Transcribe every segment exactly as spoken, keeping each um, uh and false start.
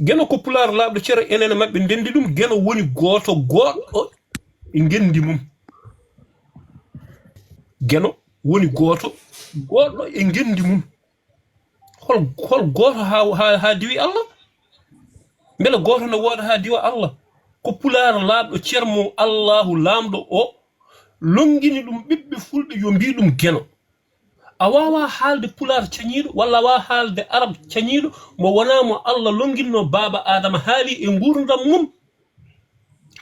Geno ko pulaar laaɓɗo cere, enen e maɓɓe ndenndi ɗum. Geno woni gooto goɗɗo e ngenndi mum. Geno woni gooto goɗɗo e ngenndi mum. Hol, hol gooto haa, haa, haa diwi Allah? Mbele gooto no wooda haa diwa Allah? Ko pulaar laaɓɗo cer mo Allahu laamɗo o longini ɗum ɓiɓɓe fulɓe yo mbii ɗum geno. A waawaa haalde pulaar cañiiɗo walla a waawaa haalde arab cañiiɗo mo wonaa mo Allah longinno baaba Aadama haali e nguurndam mum.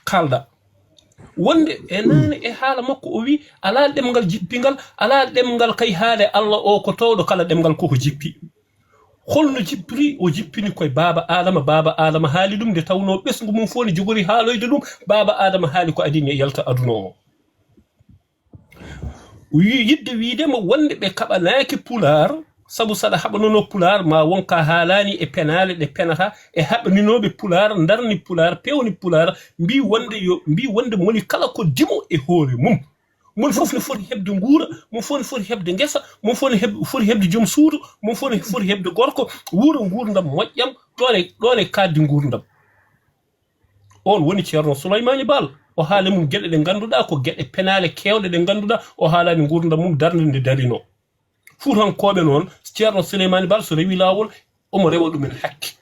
Kaalda wonde e naane e haala makko o wi alaa ɗemngal jippingal, alaa ɗemngal kay haale Allah o ko toowɗo kala ɗemngal koko jippi. Holno jippiri? O jippini koye baaba Aadama, baaba Aadama haali ɗum nde tawnoo ɓesngu mum fof ne jogori haaloyde ɗum, baaba Aadama haali ko adii ne yalta aduna o. Wi-, yiɗde wiide mo wonde ɓe kaɓanaaki pulaar, sabu saɗa haɓanono pulaar ma won ka haalaani e penaale ɗe penata e haɓaninooɓe pulaar, ndarni pulaar, pewni pulaar, mbii wonde yo, mbii wonde moni kala ko dimo e hoore mum. Moni fof ne foti heɓde nguura, moni fof ne foti heɓde ngesa, moni fof ne heɓ-, foti heɓde joom suudu, moni fof ne foti heɓde gorko, wuura nguurndam moƴƴam, ɗoon e, ɗoon e kaaɗdi nguurndam. Oon woni Ceerno Souleymane Baal. O haali mum geɗe ɗe ngannduɗaa ko geɗe penaale keewɗe ɗe ngannduɗaa o haalaani nguurndam mum darnde nde darinoo. Fuutankooɓe noon, Ceerno Souleymane Baal so rewi laawol, omo rewa ɗumen hakke.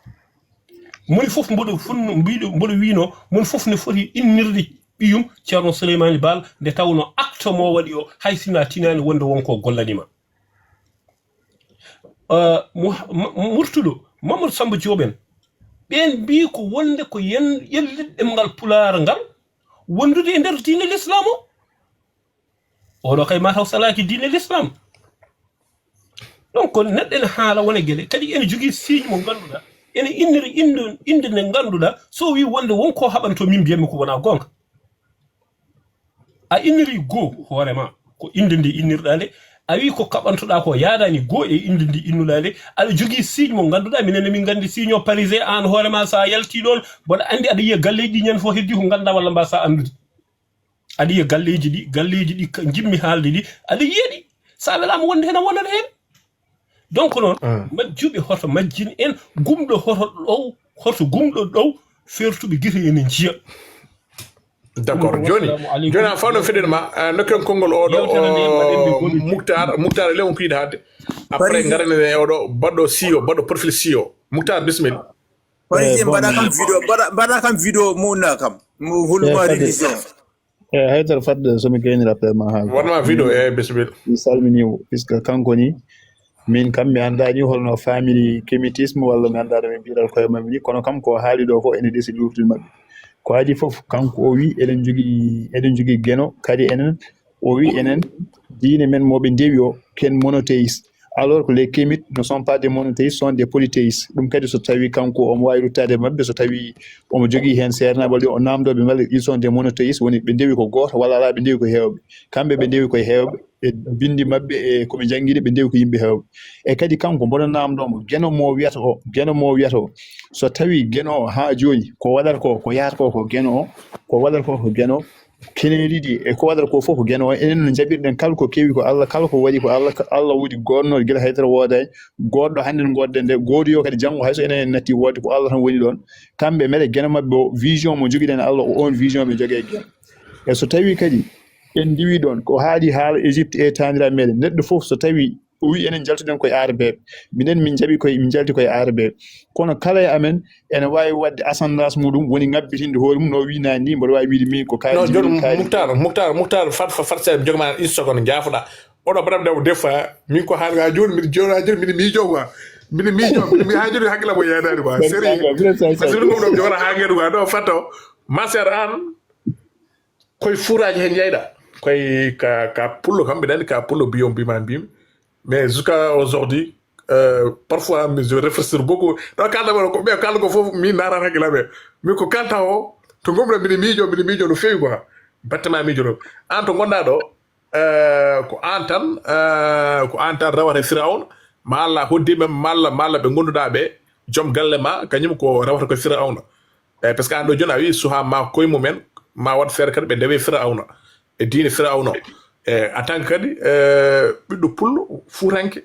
Moni fof mboɗo fonno, mbiɗo, mboɗo wiino, moni fof ne foti innirde ɓiyum Ceerno Souleymane Baal, nde tawnoo acte mo waɗi o, hay sinaa tinaani wonde won ko gollani ma. Euh, Mu-, Mu-, Murtuɗo, Mamadou Samba Diop en, ɓeen mbii ko wonde ko yen-, yelliɗɗemngal pulaar ngal wondude e nder diine l'islam o. Oɗo kay mataw salaaki diine l'islam. Donc, neɗɗo ene haala wona gele, kadi ene jogii signe mo ngannduɗaa, ene inniri innde, innde nde ngannduɗaa, so o wii wonde won ko haɓanto min mbiyatmi ko wonaa goonga. A inniri goo hoore ma, ko innde nde innirɗaa nde, a wii ko kaɓantoɗaa ko yaadaani goo e innde nde innuɗaa nde, aɗa jogii signe mo ngannduɗaa, minen ne min nganndi signe o parisien, aan hoore ma so a yaltii ɗoon, mboɗo anndi aɗa yiya galleeji ɗi ñande fof heddii ko nganndaa walla mbaasa anndude. Aɗa yiya galleeji ɗi, galleeji ɗi ka-, njiɗmi haalde ɗi, aɗa yiya ɗi. So a welaama wonde heen a wonat heen. Donc noon, majjuɓe hoto majjin en, gumɗo hoto ɗow, hoto gumɗo ɗow, fertuɓe gite ene njiya. D'accord. Ɗum ko jooni, wassalamu aleykum. Jooni a fawno fiɗen ma, eh, nokken konngol oɗo, Yewtere nde o, mbaɗen nde goɗɗo. Muktar, Muktar, le on ko yiɗi haalde. Après, Parisien. Ngaranen e oɗo, baɗɗo C E O, baɗɗo profil C E O. Muktar, bismillah. Parisien, eh, bon. Mbaɗa kam vidéo, mbaɗa, mbaɗa kam vidéo mo wonna kam. Mo hulma, eh, fadde. Religion. Eh, Haydara, fadde so mi gayni rappel ma haa. Wonma vidéo, eh, bismillah. Mi salmini mo, puisque kanko ni, min kam mi anndaani holno faamiri kémitisme, walla mi anndaa no ɓe mbiyata koye maɓɓe ni, kono kam ko haali ɗo ko ene desi luurdude maɓɓe. Ko adii fof, kanko o wi eɗen jogii, eɗen jogii geno, kadi enen, o wi enen, diine men mo ɓe ndewi o, ken monothéiste. Alors que les kémites ne sont pas des monothéistes, sont des polythéistes. Ɗum kadi so tawi kanko omo waawi ruttaade e maɓɓe, so tawi omo jogii heen seernaaɓe, walla o naamndooɓe, mbele ils sont des monothéistes, woni ɓe ndewi ko gooto, walla alaa ɓe ndewi ko heewɓe. Kamɓe ɓe ndewi ko heewɓe, e binndi maɓɓe, e ko ɓe njanngiri, ɓe ndewi ko yimɓe heewɓe. E kadi kanko mboɗo naamndoo mo, geno mo wiyata o, geno mo wiyata o, so tawi geno o haa jooni, ko waɗata ko, ko yahata ko, ko geno o, ko waɗata ko, ko geno o, keneeli ɗi, e ko waɗata ko fof ko geno o. Enen no njaɓirɗen kala ko kewi ko Allah, kala ko waɗi ko Allah, ko Allah woni goɗnooɗo gila haydara woodaani. Goɗɗo hannde no ngoɗɗen nde, gooduyo kadi janngo hay so enen en natti woodde ko Allah tan woni ɗoon. Kamɓe mbeɗa geno maɓɓe o, vision mo jogiɗen Allah o, oon vision ɓe jogii e geno. E so tawi kadi en ndiwi ɗoon, ko haali haala Égypte e taaniraaɓe meɗen, neɗɗo fof so tawi o wi enen njaltuɗen koye aarabeeɓe. Minen min njaɓi koye, min njalti koye aarabeeɓe. Kono kala e amen ene waawi waɗde ascendance muɗum, woni ŋabbitinde hoore mum, no o wi naane ni, mboɗo waawi wiide min ko kaari. Non, jooni Jibril kaari. Muktar, Muktar, Muktar, fat, fat, fat seeɗa, mi joga ma une seconde, njaafoɗa. Oɗo baɗam nde o des fois, min ko haali ha jooni, mbiɗa jooni ha jooni, mbiɗa miijo quoi. Mbiɗa miijo, mbiɗa mi ha jooni hakkillam o yeedaani quoi. Sérieux. Parce que ɗum ɗo mi jogata ha ngeɗu quoi. Ɗo fatto, ma sœur an, koye fuuraaji heen njeyɗa. Koye ka, ka pullo kam, mbiɗa anndi ka pullo biyo mbima mbimi. Mais jusqu'à aujourd'hui, euh, parfois, mi, je réfléchis beaucoup. Ɗo kalda mo ko, ɓe kalda ko fof, mi naran hakkillam ɓe. Min ko kalta o, to ngomɗa mbiɗa miijo, mbiɗa miijo no feewi quoi. Batte ma miijo ɗo. An to ngonɗa ɗo, euh, ko an tan, euh, ko an tan rewata Firawna, ma Allah hoddi ɓe, malla, malla ɓe gonduɗa ɓe, joom galle ma, kañum ko rewata ko Firawna. Eh, parce que an ɗo jooni a wi suha ma koye mumen, ma waɗ feere kadi ɓe ndewe Firawna. E diine Firawna. Eh, en tant que kadi, eh, ɓiɗɗo pullo, fuutanke,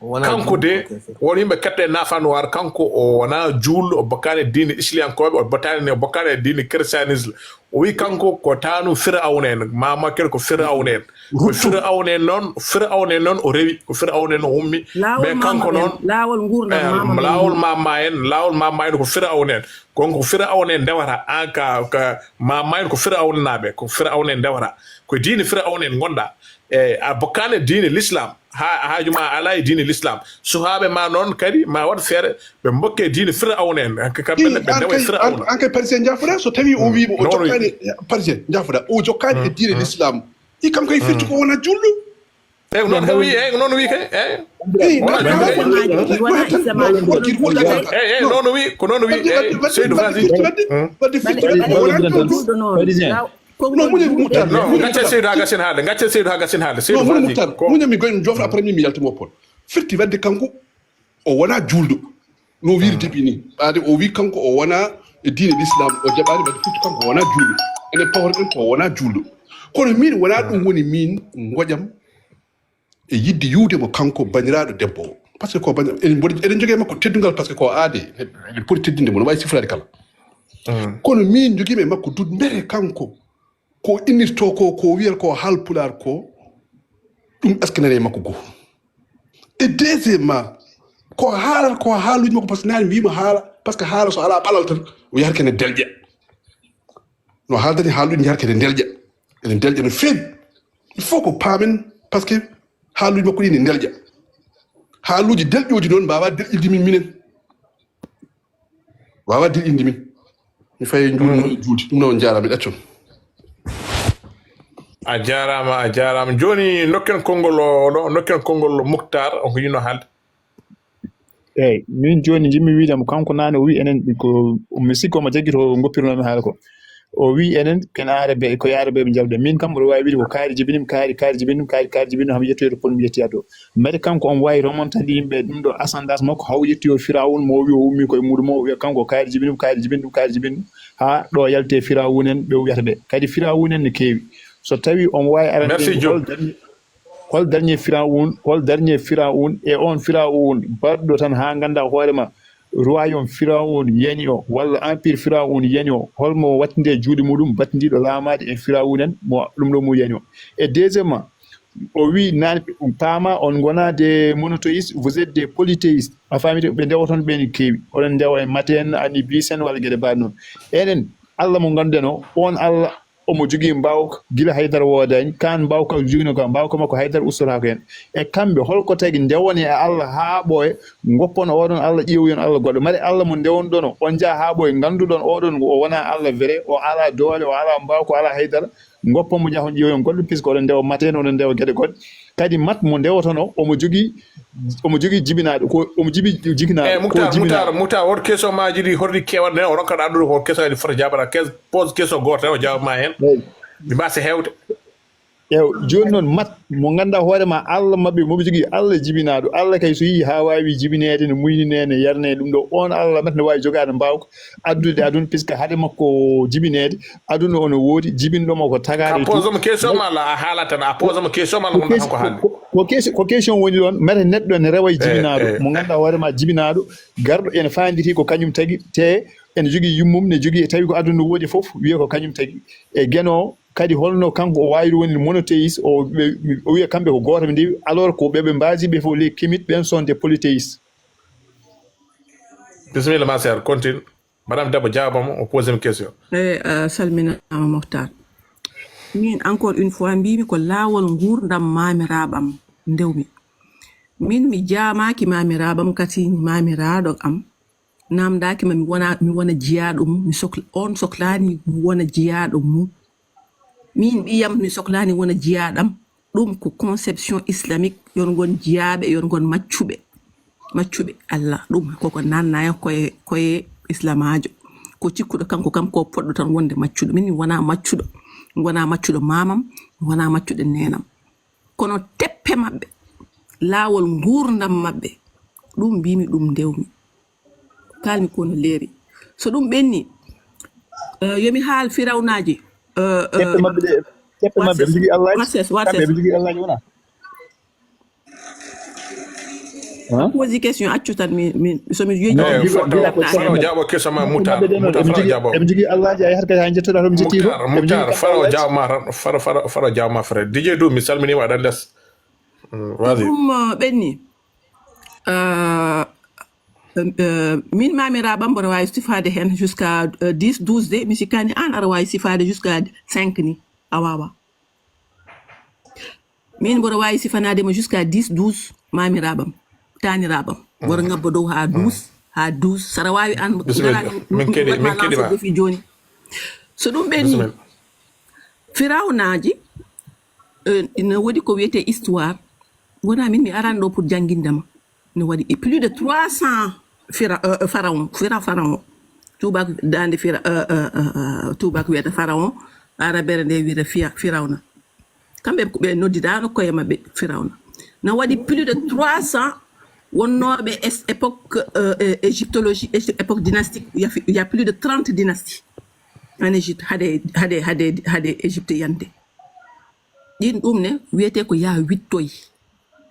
wi kanko de won yimɓe kette e nafa noir, kanko o wona juulɗo, o bokkaani e diine isliyankooɓe, o bokkaani e diine christianisme. O wi kanko ko taanu firawna en, mama ken ko firawna en. Ko firawna en noon, firawna en noon o rewi, ko firawna en o ummi. Mais kanko noon, laawol ngurdam mama, laawol mama en, laawol mama en ko firawna en. Kon ko firawna en ndewata, an ka, ka mama en ko firawna naaɓe, ko firawna en ndewata. Ko diine firawna en ngonɗa. E a bokkaani e diine l'islam. Ha, haaju ma ala e diine l'islam. Suhaaɓe ma noon kadi ma waɗ feere ɓe mbokke diine firawna en. Kamɓe ne ɓe ndewa firawna. An kay parisien jaafuɗa so tawi o wiima o jokkaani, parisien jaafuɗa o jokkaani e diine l'islam. I kam kay firti ko wona juulɗo. Eyyi ko noon kam wi, eyyi ko noon wi kay, eyyi. Eyyi noon wi, eyyi Seydou, vas-y. Wadde firti wadde firti wadde firti. Wadde firti. Ko non, muñal Moutar, non, muñal gaccee Moutar. Seydou ha gasin haalde, gaccee Seydou ha gasin haalde. Seydou, non, muñal vas-y, Moutar, ko muñal mi goyno jofra après min mi yaltimo pol. Firti wadde kanko o wona juulɗo. No wiiri debi ni. Ɓaade o wi kanko o wona e diine l'islam, o jaɓaani wadde firti kanko o wona juulɗo. Enen pawreɗen ko o wona juulɗo. Kono min wona ɗum woni min ngoƴam e yiɗde yiwde mo kanko bandiraaɗo debbo o. Par ce que ko bandir eɗen mboɗi eɗen jogii makko teddungal par ce que ko aade eɗen poti teddinde mo no wawi sifraade kala. Kono min jogiimi e makko dut mbete kanko ko innirto ko ko wiyal ko haal pulaar ko ɗum est ce que nane e makko goo? E deuxièmement ko haalal ko haaluji makko par ce que nani mbima haala par ce que haala so ala ɓalal tan o yahata kene delƴa. No haaldani haaluji yahata kene delƴa. Ne delƴa no feewi. Il faut ko paamen, parce que haaluuji makko ɗi ne nelƴa. Haaluuji delƴooji noon mbaawaa delƴinde min minen. Waawaa delƴinde min. Mi fayi njuuɗi no juuti. Ɗum noon, on njaaraama, mi ɗaccon. A jaaraama, a jaaraama. Jooni ndokken konngol o, ɗo, ndokken konngol Muktar, on ko yino haalde. Eeyi, min jooni njiɗmi wiyde mo, kanko naane o wii enen ko, mi sikki omo jaggi to ngoppirnoomi haala ko. O wii enen ken Aarabe, ko e Aarabe ɓe njalda. Min kam mboɗo waawi wiyde ko kaari jibinimi, kaari, kaari jibinimi, kaari, kaari jibinimi, hami yettoyde pol mi yettoya to. Mari kanko omo waawi remontande yimɓe ɗum ɗo ascendance makko, haw yettoyo Firawun mo o wii o ummi koye muuɗum o, o wiya kanko kaari jibinimi, kaari jibinimi, kaari jibinimi, haa ɗo yalti e Firawun en ɓe o wiyata ɓe. Kadi Firawun en ne keewi. So tawii omo waawi arande Merci, en Joe. hol darni-, hol dernier Firawun, hol dernier Firawun, e on Firawun baɗɗo tan haa ngannda hoore ma, royaume Firawun yani o, walla empire Firawun yani o, holmo wattinde e juuɗe muɗum battindiiɗo laamaade e Firawun en, mo ɗum ɗo mo yani o. E deuxièmement, o wii naan, paama, on ngonaa des monothéistes, vous êtes des polythéistes. A faami de, ɓe ndewa toon ɓe ne keewi. Oɗon ndewa e Maten, Anubis en, walla geɗe mbaɗ noon. Enen, Allah mo ngannduɗen o, on Allah omo jogii mbaawka gila haydara woodaani, kaan mbaawka jogino ka, mbaawka makko haydara ustotaako heen. E kamɓe, holko tagi ndewon e Allah haa ɓooya, ngoppon oɗon Allah, ƴeewoyon Allah goɗɗo? Mari Allah mo ndewonɗon o, on njaha haa ɓooya, ngannduɗon oɗon o wonaa Allah vrai, o alaa doole, o alaa mbaawka, o alaa haydara, ngoppon mo, njahon ƴeewoyon goɗɗo, puisque oɗon ndewa Maten, oɗon ndewa geɗe goɗɗe. Kadi mat mo ndewoton o, omo jogii, omo jogii jibinaaɗo, ko omo jibi jibinaaɗo, Eh, ko Muktar, jibinaaɗo. Muktar, Muktar, won question maaji ɗi horɗi keewat ne, o ronkat addude ko question aji fota jaabata, pose question gooto tan o jaabama heen. Eeyi. Mi mbasa heewde. Eew, jooni noon mat mo ngannduɗaa hoore ma Allah maɓɓe, moɓe jogii Allah jibinaaɗo. Allah kay so yii haa waawi jibineede, ne muynine, ne yarne ɗum ɗo. On Allah mat ne waawi jogaade mbaawka addude aduna, puisque hade makko jibineede, aduna o no woodi, jibinɗo mo ko Ka tagaare e tout. Pose mo question ma la, a haala tan, a pose mo question ma la, Ko wonɗa tan question, ko haalde. ko, ko question, ko question woni ɗoon, mate neɗɗo ne rewa e Eh, jibinaaɗo. eh. Mo ngannduɗaa hoore ma jibinaaɗo, garɗo ene faanditi ko kañum tagi, te ene jogii yummum, ne jogii, e tawi ko aduna no woodi fof, wiya ko kañum tagi. E Geno kadi, holno kanko o waawiri wonde monothéiste, o, ɓe, o wiya kamɓe ko gooto ɓe ndewi, alors ko ɓe, ɓe mbaasi ɓe fof, les Kémites, ɓen sont des polythéistes. Bisimilla, ma sœur, continue. Madame Dabo, jaabama, o pose mo question. E, a salminaama, Moftar. Min, encore une fois, mbimi ko laawol nguurndam maamiraaɓam ndewmi. Min, mi jaamaaki maamiraaɓam, kadi maamiraaɗo am namdaaki ma mi wona, mi wona jiyaaɗo mum. Mi sokla, on soklaani mi wona jiyaaɗo mum. Min, ɓiyam, mi soklaani wona jiyaaɗam. Ɗum ko conception islamique, yon ngon jiyaaɓe, yon ngon maccuɓe. Maccuɓe Allah, ɗum koko nanna en koye, koye islamaajo. Ko cikkuɗo kanko kam, ko poɗɗo tan wonde maccuɗo. Min, mi wona maccuɗo. Mi wona maccuɗo mamam, mi wona maccuɗo nenam. Kono teppe maɓɓe, laawol nguurndam maɓɓe, ɗum mbimi, ɗum ndewmi. Kalmi ko no leeri. So ɗum ɓenni, eh, yomi haal firawnaaji. Eh, eh, Teppe maɓɓe ɗe, teppe maɓɓe, ɓe jogii Allaaji. Kamɓe ɓe jogii Allaaji wona? Hein? Posi question, accu tan mi, mi, so mi Non, yeƴi. Eh, jiɗo, fota, jiɗa ko fota o teppe jaabo question ma, maɓɓe. Moutar. Maɓɓe ɗe noon, Moutar, eɓe fota o jogii, jaabo. eɓe jogii Allaaji, hay har kadi haa njettoɗaa toon, mi ƴettii ɗum. Moutar, Moutar, fota o jaabo ma, fota, fota, fota o jaabo ma, frère. D J Dou, mi salminiima, aɗa les. Mm, vas-y. Ɗum, uh, ɓenni. Uh, uh, min maamiraaɓam mboɗo waawi sifaade heen jusqu'à, uh, dix, douze de, mi sikkaani aan aɗa waawi sifaade jusqu'à cinq ni, a waawaa. Min mboɗo waawi sifanaade mo jusqu'à dix, douze, maamiraaɓam, taaniraaɓam. Mboɗo ngabba dow haa douze, haa douze. Saɗa waawi aan, Bisimilla. Min keɗi, min keɗi ma. Defi jooni. So ɗum ɓenni, firawnaaji, eh, ina woodi ko wiyetee histoire. Wonaa min mi arani ɗo pour jannginde ma. No waɗi plus de trois cents fira-, euh, pharaon, fira-, pharaon. Tuubaako daande fira-, euh, euh, euh, euh, tuubaako wiyata pharaon, arabere nde wiyata fiya-, firawna. Kamɓe ko ɓe noddidaano koye maɓɓe firawna. No waɗi plus de trois cents wonnooɓe es-, époque, euh, euh, égyptologie, é-, époque dynastique, il y a fi-, il y a plus de trente dynasties en Égypte, hade, hade, hade, hade Égypte yande. Ɗin ɗum ne wiyetee ko yaa wittoy.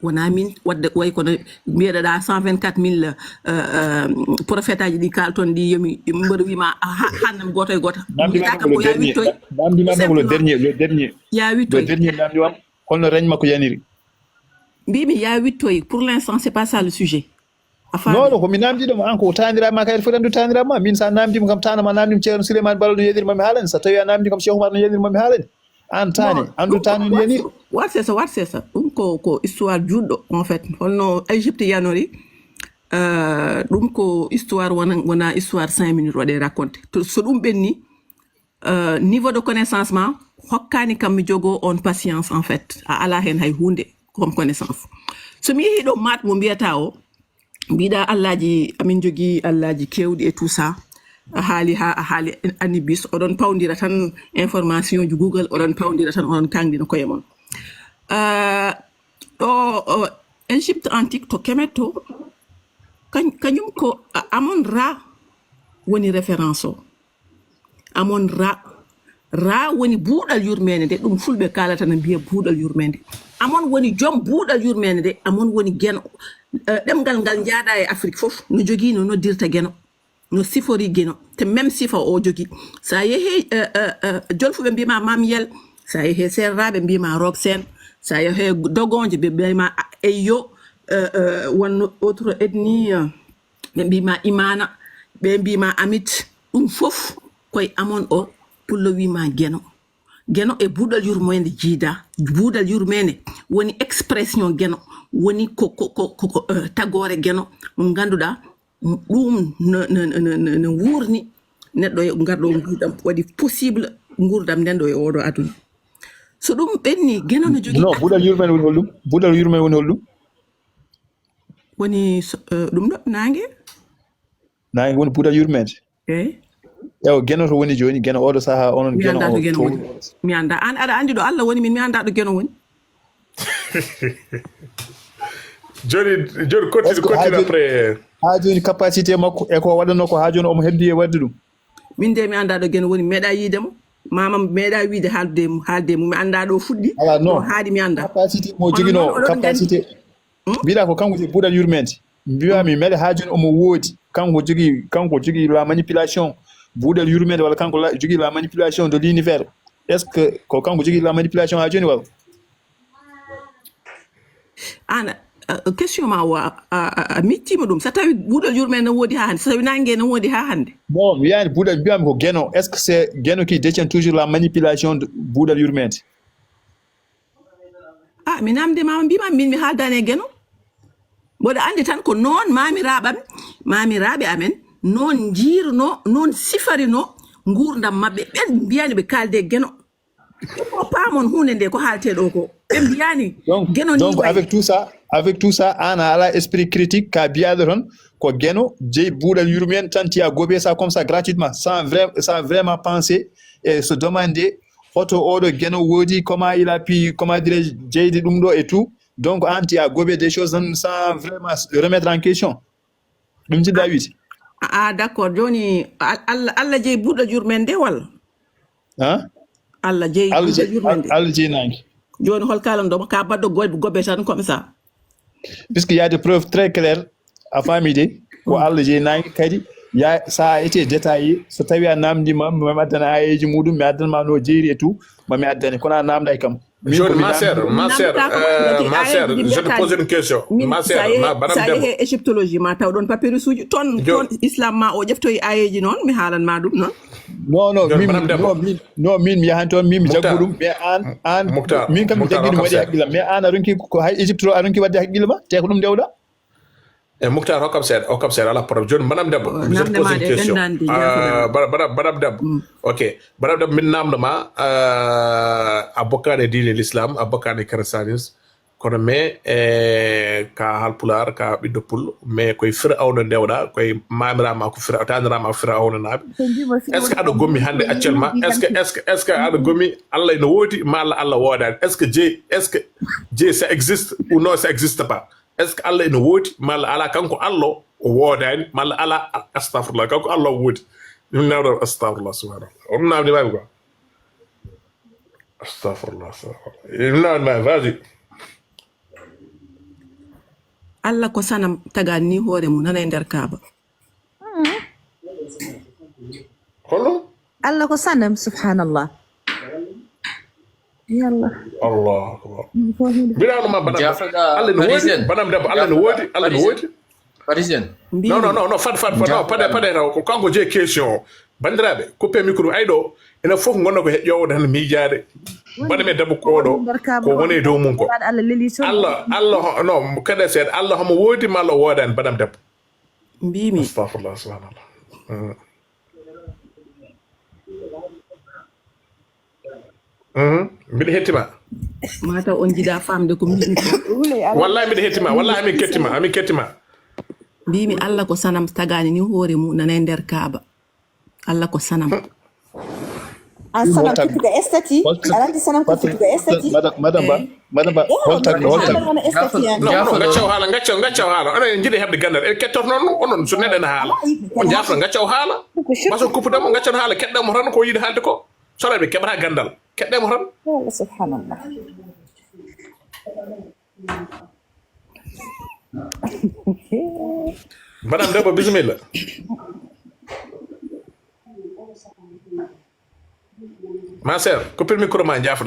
Wonaa min waɗde way kono mbiyeɗaɗa cent vingt-quatre mille, euh, euh, prophète aji ɗi kalton ɗi, yomi mboɗo wima hannam gooto e gooto. Mbiyɗa kam ko yaa wittoy. Namdi ma ko le dernier, le dernier. Yaa Le wittoy. Dernier namdi am, holno règne makko yaniri? Mbimi yaa wittoy. Pour l'instant, c'est pas ça le sujet. A faami? Non, non, ko mi namdi ɗum, an ko tanira ma kay, foti andu tanira ma. Min sa namdi kam, tana ma namdi Ceerno Souleymane Balo no yaniri ma mi haalani. Sa tawi a namdi kam Cheikh Oumar no yaniri ma mi haalani. An tani, Bon, andu ɗum ko tani yani. Warsesa, Warsesa, ɗum ko ko histoire juutɗo, en fait. Holno Égypte yanori, euh, ɗum ko histoire wona, wona histoire cinq minutes waɗe raconté. To, so ɗum ɓenni, euh, niveau de connaissance ma hokkani kam mi jogo on patience, en fait. A ala hen hay hunde comme connaissance. So mi yehi ɗo mat mo mbiyata o, mbiɗa allaji, amin jogi allaji kewɗi et tout ça. A haali ha, a haali Anibis, oɗon pawdira tan information ji Google, oɗon pawdira tan, oɗon kangdina koye mon. Euh, ɗo, o, Égypte antique to Kemet to, kan-, kañum ko a-, Amon Ra woni référence o. Amon Ra. Ra woni buuɗal yurmeende nde, ɗum fulɓe kaalata no mbiya buuɗal yurmeende. Amon woni joom buuɗal yurmeende nde, Amon woni Geno. Eh, ɗemngal ngal njaada e Afrique fof, no jogii no noddirta Geno, no sifori Geno. Te même sifa o jogii. Sa yehi, eh, eh, eh, Jolfuɓe mbima Mamiyel, sa yehi Serraɓe mbima Roxen, sa yehi Dogonje ɓe mbima Eyyo, eh, eh, wonno autre ethnie, eh, ɓe mbima Imana, ɓe mbima Amit, ɗum fof koye Amon o, pullo wima Geno. Geno e buuɗal yurmeende jiida, buuɗal yurmeende woni expression Geno, woni ko, ko, ko, ko, ko, eh, tagore Geno, mo ganduɗa, ɗum no, no, no, no, no, no wurni neɗɗo e garɗo o nguurdam, waɗi possible nguurdam nden ɗo e oɗo aduna. So ɗum ɓenni, Geno no jogii No, buuɗal yurmeende woni holɗum? Buuɗal yurmeende woni holɗum? Woni so, eh, ɗum ɗo, nangue? Nangue woni buuɗal yurmeende? Eyi. Ewa, Geno to woni jooni, Geno oɗo saha onon Mi Geno annda to o Geno to woni. Mi annda. An aɗa anndi ɗo Allah woni, min mi annda ɗo Geno woni. Joni, joni continue, Est-ce que ha continue joni, après. Ha joni capacité makko e ko waɗanno ko ha joni omo heddi e waɗde ɗum? Min de mi annda ɗo Geno woni. Mi meeɗa yiide mo. Mamam meeɗa wiide haalde mo, haalde mo. Mi annda ɗo fuɗɗi. Ala, non. Ɗo haaɗi mi annda. Capacité mo Onon jogino, noon oɗon nganndi. Capacité. Mbiɗa ko kanko je buuɗal yurmeende. Mbiyami mbeɗa ha joni omo woodi. Kanko jogi, kanko jogi la manipulation. Buuɗal yurmeende walla kanko la, jogi la manipulation de l'univers. Est-ce que ko kanko jogi la manipulation ha joni walla? An, uh, question ma o, a, a, a, a micciima ɗum. So tawi buuɗal yurmeende no woodi ha hannde, so tawi nangue no woodi ha hannde. Non, mi wiyani buuɗal, mbiyami ko Geno. Est-ce que c'est Geno qui détient toujours la manipulation de buuɗal yurmeende? Ah, mi namde ma, mbima min mi haaldani e Geno. Mboɗo anndi tan ko noon mamiraaɓe am, mamiraaɓe amen, noon njiirno, noon sifarino nguurndam maɓɓe. Ɓen mbiyani ɓe kaalde e Geno. Ko paamon huunde nde ko haalte ɗo ko. Ɓe mbiyani donc, Geno ni donc wayi. Avec tout ça, avec tout ça, an a ala esprit critique ka biyaɗo ton ko Geno jeyi buuɗal yurmen tan tiya gobe ça comme ça gratuitement sans vrai, sans vraiment penser et se demander hoto oɗo Geno woodi, comment il a pu, comment dirais-je, jeyde ɗum ɗo et tout. Donc an tiya gobe des choses tan sans vraiment remettre en question. Ɗum jiɗɗa wiide? Ah, d'accord. Joni Al-, Allah, Allah jeyi buuɗal yurmen nde walla? Hein? Allah jeyi Allah buuɗal jeyi yurmen nde. Allah jeyi nangue. Joni hol kalan ɗo ka baɗɗo gobe, gobe tan comme ça. Puisque il y a des preuves très claires a famille de ko Allah jeyi nangue kadi ya ça a été détaillé. So tawi a namdima mi addana ayeji muɗum, mi addana ma no jeeri et tout, ma mi addane kono a namday kam. Joni ma sœur, ma sœur, euh, ma sœur, je te pose une question. Ma sœur, ma banam debbo. Égyptologie ma taw ɗon papyrus uji ton, ton islam ma o ƴeftoyi ayeji noon, mi haalan ma ɗum noon. Non, non, min, non, min, non, min mi yahan toon, min mi jaggu ɗum, mais an, an, min kam mi jaggi ɗum waɗi haqqille, mais an a ronki ko hay Égypte to a ronki wadde haqqille ma, te ko ɗum ndewɗa. E Moutar, hokkam seeɗa, hokkam seeɗa, ala problème. Joni, banam debbo, je te pose une question. Ah, banam debbo. Ok. Banam debbo, min namdo ma, ah, a bokkani e diine l'islam, a bokkani e christianisme. Kono mais, eh, ka halpular, ka ɓiɗɗo pul, mais koye Firawna ndewɗa, koye mamirama ko Fira-, tanirama ko Firawna naaɓe. Est-ce que aɗa gommi hannde actuellement? Est-ce que, est-ce que, est-ce que aɗa gommi Allah ina woodi, ma Allah, Allah woodani? Est-ce que Dieu, est-ce que Dieu ça existe ou non, ça existe pas? Est-ce que Allah ina woodi, ma Allah ala? Kanko Allah o woodani, ma Allah ala? Astafurlah, kanko Allah o woodi. Ɗum nawɗo astafurlah, subhanallah. On nawni mami quoi. Astafurlah, astafurlah. Ɗum nawni mami, vas-y. Allah ko sanam tagan ni hoore mum nana e nder Kaaba. Holo? Allah ko sanam, subhanallah. Yalla. Allahu akbar. Mbiɗa no ma banam debbo. Allah no woodi, banam debbo, Allah no woodi, Allah no woodi. Parisien. Non, non, non, non, fad, fad, fad, non, pade, pade, taw, ko kanko je question. Bandiraɓe, coupé micro, ay ɗo, ena fof gonna ko heƴƴowo tan miijaade. Mbaɗa mi debbo ko oɗo, ko woni e dow mum ko. Waɗa Allah leli so. Allah, Allah, ho-, no, kadi seeɗa, Allah homo woodi ma Allah woodaani, mbaɗam debbo. Mbimi. Astagfirullah, subhanallah. Mm. Mhm. Mbiɗa hettima. Mataw on jiɗa famde ko mbimi ko. Wulay Allah. Wallahi mbiɗa hettima, wallahi amin kettima, amin kettima. Mbimi Allah ko sanam tagani ni hoore mum nana e nder Kaaba. Allah ko sanam. An sanam Holtan. Tikkuɗo estati, Holtan. Alanti sanam ko Holtan. Tikkuɗo estati. Madame, madame ba, madame ba, Holtan, Holtan. Wona estati an. No, no, ngaccaw haala, ngaccaw, ngaccaw haala. Onon en jiɗi heɓde gandal. En kettorto noon, onon so neɗɗo ene haala. On jaafno, ngaccaw haala. Ko shirk. Maso kuppudamo, ngaccan haala, keɗɗamo tan ko yiɗi haalde ko. Soɗa ɓe keɓata gandal. Keɗɗemo tan. Wala subhanallah. Madame Debbo, bisimilla. Ma sœur, coupir micro ma, jaafo.